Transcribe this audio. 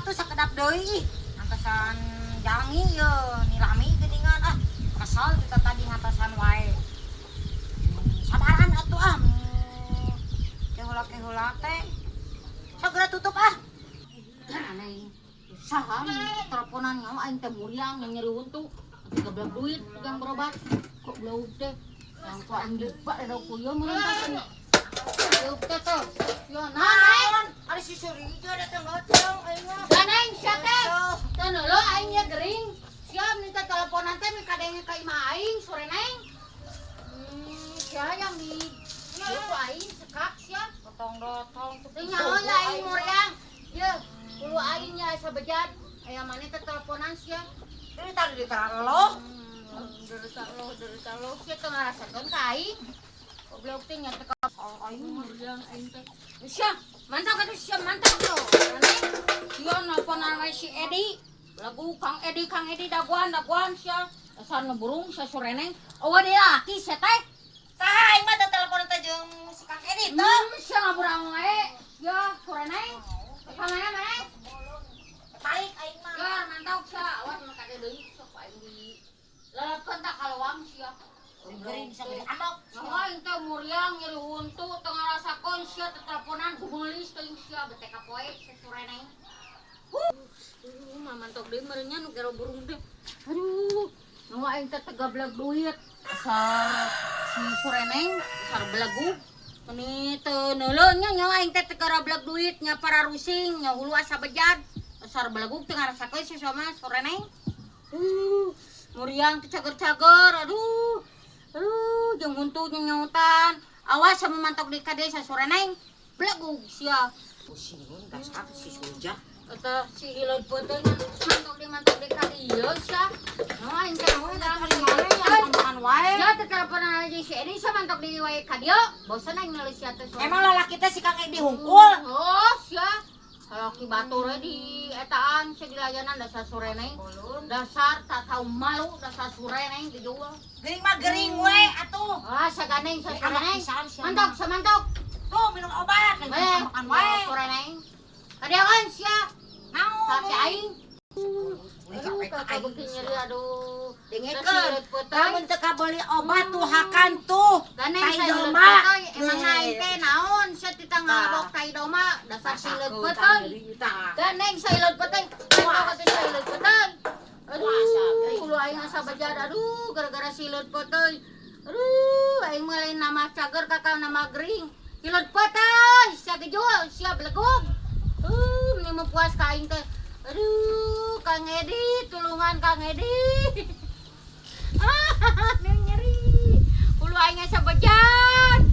atuh sakedap deui ih. Ngantosan jalmi ye nilami geuningan ah. Kesal kita tadi ngantosan wae. Sabaran atuh ah. Keheula-keheula teh. Segera tutup ah. Aneh. Saha teleponan nyawa aing teh muriang nyeri huntu. Geblek duit tukang berobat. Kok belum teh. Yang ku aing dibak da ku ieu meureun teh. Belum teh tuh. Yo naon? Ari si Surija datang datang aing mah. Ganeng sia teh. Teu neuleuh aing nya gering. Siap minta teleponan teh mikadenge ka imah aing sore neng. Sia yang di ieu ku aing sekak sia. Potong dotong tuh. Teu nyaho ya aing muriang. Ye, hulu aing nya sabejat. Aya maneh teh teleponan sia. Dari tadi diteraloh. Derita lo, sia teu ngarasakeun ka aing. Goblok teh nya teh ka aing muriang aing teh. Sia, mantap atuh sia mantap tuh. Maneh sia nelponan wae si Edi. Lagu Kang Edi daguan daguan sia. Dasar nu burung sia sureneng. Eueuh deui laki sia teh. Saha aing mah teh teleponan teh jeung si Kang Edi teh. Sia ngaburang wae. Ya sureneng. Ka mana maneh? Balik aing mah. Ya mantap sia, awas nu kade deui sok aing di lalapkeun tah kalewang sia. Gering bisa gede amok. Nyawa aing teh muriang nyeri huntu teu ngarasakeun sia teh teleponan gumeulis teuing sia bete ka poe sia sureneng. Aduh, mantok deui meureun nya nu gero burung teh. Aduh, nyawa aing teh tegablek duit. Asar si sureneng, asar belegug. Meni teu neuleuh nya nyawa aing teh teu garablek duit nya para rusing nya hulu asa bejad. Asar belegug teu ngarasakeun si sama sureneng. Muriang teh cager-cager, aduh. Aduh, jeung huntu nyautan. Awas sama mantok di kade sasureneng. Belegug sia. Pusingin dasar si Surija. Eta si hileud peuteung mantok di kade ieu sia. Nah, aing teh Dari mana yang makan wae? Ya teh teleponan aja si Edi sia mantok di wae ka dieu. Bosen aing meuli sia teh. Emang lalaki teh si Kang Edi hungkul? Oh, sia. Lalaki batur we di etaan sia di layanan dasar sureneng. Dasar tak tahu malu dasar sureneng dijual. Gering mah gering we atuh. Ah, saganeng Amak sasureneng. pisan sia Mantok mah. samantok. Tuh minum obat, lagi Eh, makan wae. sureneng. Kadiangan sia. Naon? Salaki aing. Aduh, Aduh, kakak beuki nyeri aduh. Dengekeun. Lamun teu kabeuli obat tuh hakan tuh. Ganeng Tai saya domba. Emang aing teh naon sia tita ngalabok tai domba dasar sileut peuteung. Ganeng sileut peuteung. Mantok atuh sileut peuteung. Aduh, hulu aing asa bejad aduh gara-gara sileut peuteung. Aduh, aing mah lain nama cager kakak nama gering. Sileut peuteung, sia gejul, sia belegug. Meni mah puas ka aing teh. Aduh, Kang Edi, tulungan Kang Edi.